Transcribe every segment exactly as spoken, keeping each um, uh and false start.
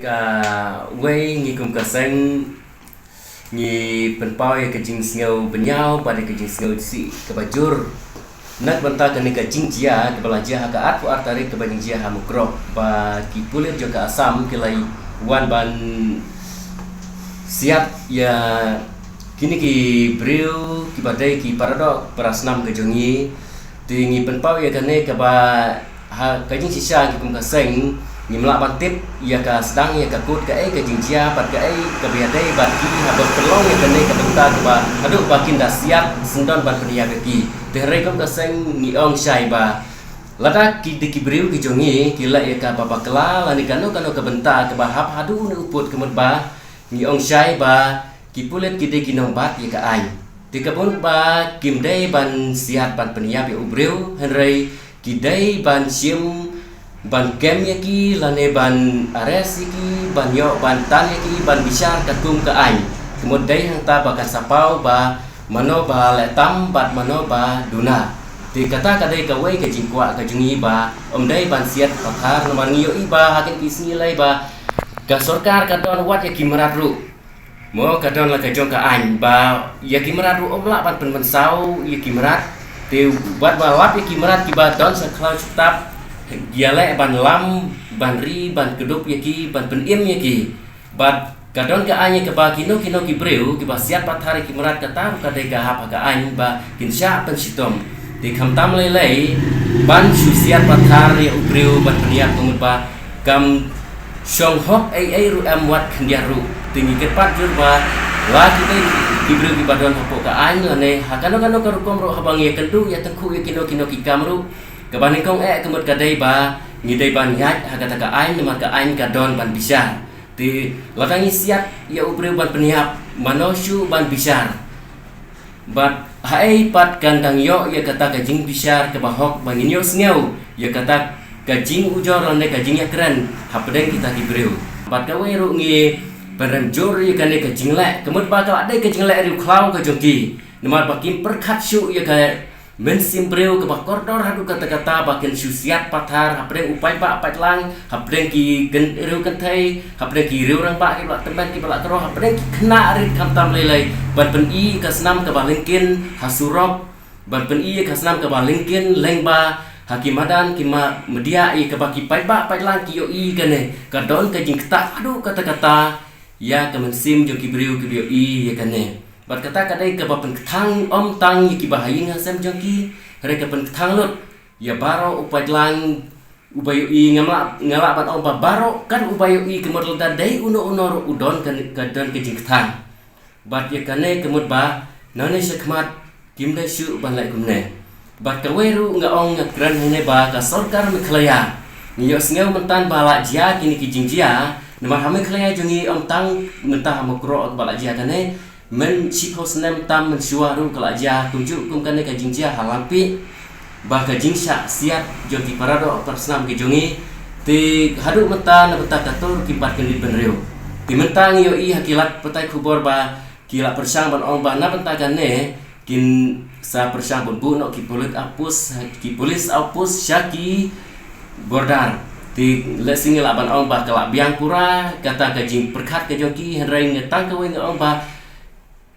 Kawei ngi kum ka seng ngi pynpaw ïa ka jingsngew bynñiaw bad ïa ka jingsngew sih kaba jur na ka bynta kane ka jingjia kaba la jia ha ka arphew ar tarik kaba jingjia ha Mukroh, ba ki pulit jong ka Assam ki la wan ban siat ïa kine ki briew kiba dei ki paradoh parasnam ka jong ngi. Te ngi pynpaw ïa kane kaba ha ka jingshisha ngi kum ka seng ngim lah ban tip ïa ka sdang ïa ka kut kaei ka jingjia bad kaei kaba ïadei bad ki haba pynlong ïa kane ka bynta kaba haduh ba kin da siat syndon ban pynïap ïa ki. Te hynrei kum ka seng ngi ong shai ba lada ki dei ki briew ki jong ngi ki leh ïa kaba bakla lane kano kano ka bynta kaba hap haduh ne u pud, ka mut ba ngi ong shai ba ki pulit ki dei ki nongbat ïa ka aiñ. Te ka bun ba kim dei ban siat ban pynïap ïa u briew, hynrei ki dei ban shim ban kem ïa ki lane ban arrest ïa ki, ban ïoh ban tan ïa ki, ban bishar katkum ka aiñ. Ka mut dei hangta ba kan sa paw ba mano ba leh tam bad mano ba duna. Te kata ka dei kawei ka jingkwah ka jong ngi ba ym dei ban siat pathar, namar ngi ïohi ba ha kine ki sngi lei ba ka sorkar ka don wat ïa ki mrad ruh. Mo ka don la ka jong ka aiñ ba ïa ki mrad ruh ym lah ban pynmynsaw ïa ki mrad. Te wat ba lap ïa ki mrad kiba don sa khlaw sha ktap, ïaleh ban lam, ban ri, ban kdup ïa ki, ban pynim ïa ki. Bad ka don ka aiñ ïa kaba kino kino ki briew kiba siat pathar ïa ki mrad, kata ruh ka dei ka hap ha ka aiñ ba kin shah pynshitom. Te khamtam lei lei ban shu siat pathar ïa u briew ban pynïap, ka mut ba kam shong hok ei ei ruh em wat khyndiat ruh. Te ngi kyrpad jur ba la ki dei ki briew kiba don hapoh ka aiñ lane ha kano kano ka rukom ruh, haba ngi ïakynduh ïatyngkhuh ïa kino kino ki kam ruh, kaba nyngkong eh ka mut ka dei ba ngi dei ban ïaid ha kata ka aiñ, namar ka aiñ ka don ban bishar. Te lada ngi siat ïa u briew ban pynïap, mano shuh ban bishar? Bad haei pat kan dang ïoh ïa kata ka jingbishar kaba hok ba ngin ïohsngew ïa kata ka jingujor lane ka jingïakren hapdeng kita ki briew? Bad kawei ruh ngi pynrem jur ïa kane ka jingleh, ka mut ba ka la dei ka jingleh riewkhlaw ka jong ki, namar ba kim pyrkhat shuh ïa ka mynsiem briew kaba kordor haduh katta katta ba kin shu siat pathar hapdeng u paidbah paidlang, hapdeng ki kyn-, riew kynthei, hapdeng ki riew rangbah kiba la tymmen kiba la kynroh, hapdeng ki khynnah rit khamtam lei lei, ban pyni ka snam kaba lyngkot ha surok, ban pyni ka snam kaba lyngkot lyngba ha ki madan ki ma-, media ïa kaba ki paidbah paidlang ki ïohi kane ka don ka jingktah haduh katta katta ïa ka mynsiem jong ki briew kiba ïohi ïa kane. Bad kata ka dei kaba pynkthang ym tang ïa kiba ha ïing ha sem jong ki, hynrei ka pynkthang lut ïa baroh u paidlang uba ïohi. Ngam lah, nga lah ban ong ba baroh kat uba ïohi, ka mut lada dei uno uno ruh u don ka, ka don ka jingkthang. Bad ïa kane ka mut ba nangne shakhmat kim dei shuh ban leh kumne. Bad kawei ruh nga ong, nga kren hangne ba ka sorkar Meghalaya, ngi ïohsngew mynta ba la jia kine ki jingjia, namar ha Meghalaya jong ngi ym tang mynta ha Mukroh ba la jia kane, myn shiphew snem tam mynshuwa ruh ka la jia kumjuh kum kane ka jingjia ha Langpih, ba ka jingshah siat jong ki paradoh parasnam ki jong ngi. Te haduh mynta na bynta katto ruh kim pat kyndit bynriew. Te mynta ngi ïohi ha ki lad pathai khubor ba ki la pyrshang ban ong ba na bynta kane kin sa pyrshang ban buh noh ki pulit outpost, ki police outpost sha ki border. Te lehse ngi lah ban ong ba ka la biang pura kata ka jingpyrkhat ka jong ki, hynrei nga tang kawei nga ong ba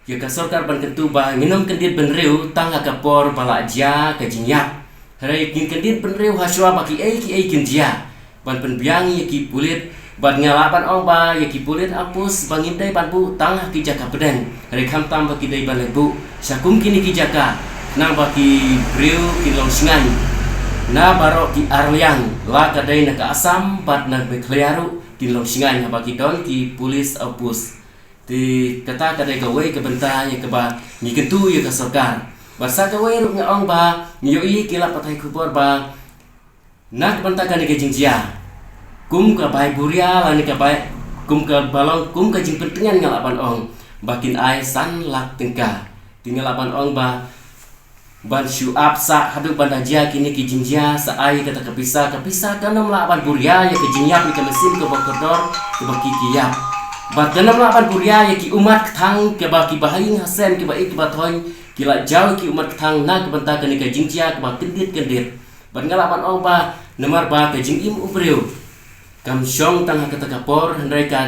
ïa ka sorkar ban kyntu ba ngin ym kyndit bynriew tang ha ka por ba la jia ka jingïap. Hynrei ngin kyndit bynriew ha shuwa ba kiei kiei kin jia, ban pynbiang ïa ki pulit. Bad nga lah ban ong ba ïa ki pulit outpost ba ngim dei ban buh tang ha ki jaka pdeng, hynrei khamtam ba ki dei ban leit buh sha kum kine ki jaka, khnang ba ki briew kin long shngaiñ na baroh ki arliang, la ka dei na ka Assam bad na Meghalaya ruh kin long shngaiñ haba ki don ki police outpost. Te kata ka dei kawei ka bynta ïa kaba ngi kyntu ïa ka sorkar. Bad sa kawei ruh nga ong ba ngi ïohi ki lad pathai khubor ba na ka bynta kane ka jingjia, kum ka bai buria lane ka bai, kum kaba long kum ka jingpyntngen, nga lah ban ong ba kin ai san lak tyngka. Te nga lah ban ong ba ban shu ap sah haduh ban da jia kine ki jingjia, sa ai kata ka pisa, ka pisa kan ym lah ban buria ïa ka jingïap ïa ka mynsiem kaba kordor kaba ki, ki ïap. Bad kan ym lah ban buria ïa ki ummat kthang kaba kiba ha ïing ha sem, kiba ïeit kiba thoiñ, ki la jaw ki ummat kthang na ka bynta kane ka jingjia kaba kyndit kyndit. Bad nga lah ban ong ba namar ba ka jingim u briew kam shong tang ha kata ka por, hynrei ka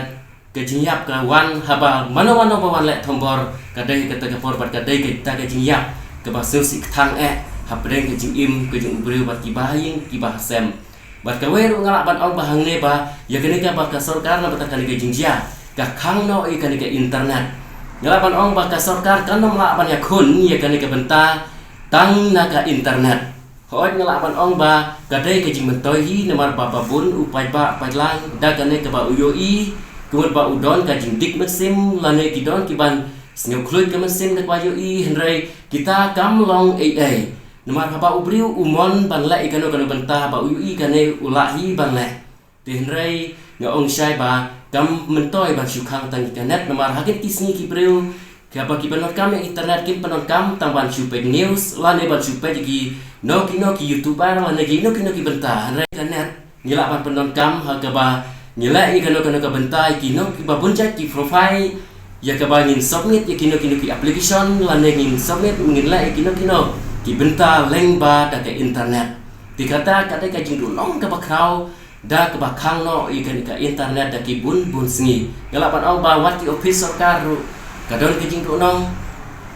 ka jingïap ka wan haba mano mano ba wan leh thombor, ka dei kata ka por bad ka dei kata ka jingïap kaba sngewsih kthang eh hapdeng ka jingim ka jong u briew bad kiba ha ïing kiba ha sem. Bad kawei ruh nga lah ban ong ba hangne ba ïa kane kaba ka sorkar na bynta kane ka jingjia ka khang noh ïa kane ka internet. Nga lah ban ong ba ka sorkar kan ym lah ban ïakhun ïa kane ka bynta tang na ka internet. Hooid, nga lah ban ong ba ka dei ka jingmyntoi hi namar ba ba bun u paidbah paidlang da kane kaba u ïohi, ka mut ba u don ka jingdik mynsiem lane ki don kiban sngewkhluit ka mynsiem da kaba ïohi, hynrei kita kam long ei ei. Namar haba u briew u mon ban leh ïa kano kano bynta ba u ïohi kane u lah hi ban leh. Te hynrei nga ong shai ba kam myntoi ban shu khang tang ïa ka net namar ha kine ki sngi ki briew kiba ki pyndonkam ïa internet kim pyndonkam tang ban shu peit news lane ban shu peit ïa kino kino ki YouTuber lane kino kino ki bynta, hynrei ka net ngi lah ban pyndonkam ha kaba ngi leh ïa kano kano ka bynta ïa kino kiba bun jait ki profile ïa kaba ngin submit ïa kino kino ki application lane ngin submit ngin leh ïa kino kino ki bynta lyngba da ka internet. Te kata ka dei ka jingduhnong kaba khraw da kaba khang noh ïa kane ka internet da ki bun bun sngi. Nga lah ban ong ba wat ki ophis sorkar ruh ka don ka jingduhnong,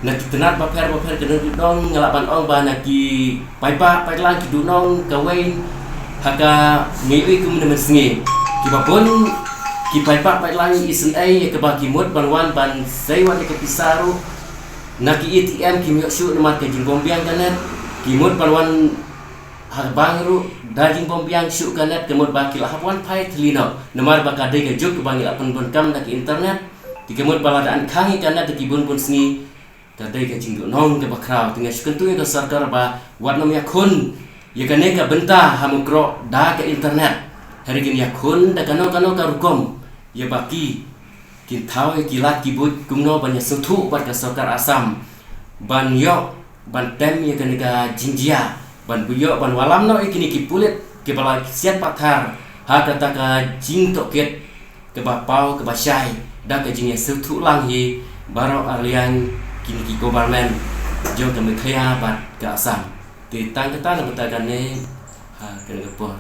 na ki tnat bapher bapher ka don jingduhnong. Nga lah ban ong ba na ki paidbah paidlang ki duhnong kawei ha ka ngi ïohi kum na mynsngi. Kiba bun ki paidbah paidlang isynei ïa kaba ki mut ban wan ban sei wan ïa ka pisa ruh na ki ATM kim ïoh shuh namar ka jingbymbiang ka net. Ki mut ban wan ha bang ruh da jingbymbiang shuh ka net ka mut ba ki lah hap wan phai thylli noh namar ba ka dei ka juk kaba ngi lah pyndonkam da ka internet. Te ka mut ba lada yn khang ïa ka net da ki bun bun sngi ka dei ka jingduhnong kaba khraw. Te nga shu kyntu ïa ka sorkar ba wat nym ïakhun ïa kane ka bynta ha Mukroh da ka internet. Hynrei kin ïakhun da kano kano ka rukom ïa ba ki kin thaw ïa ki lad ki buit kumno ban ïasngewthuh bad ka sorkar Assam ban ïoh ban tem ïa kane ka jingjia ban ïoh ban wallam noh ïa kine ki pulit kiba la siat pathar ha kata ka jingtohkit kaba paw kaba shai da ka jingïasngewthuh lang hi baroh arliang kine ki government jong ka Meghalaya bad ka Assam. Te tang kata na bynta kane ha kane ka por.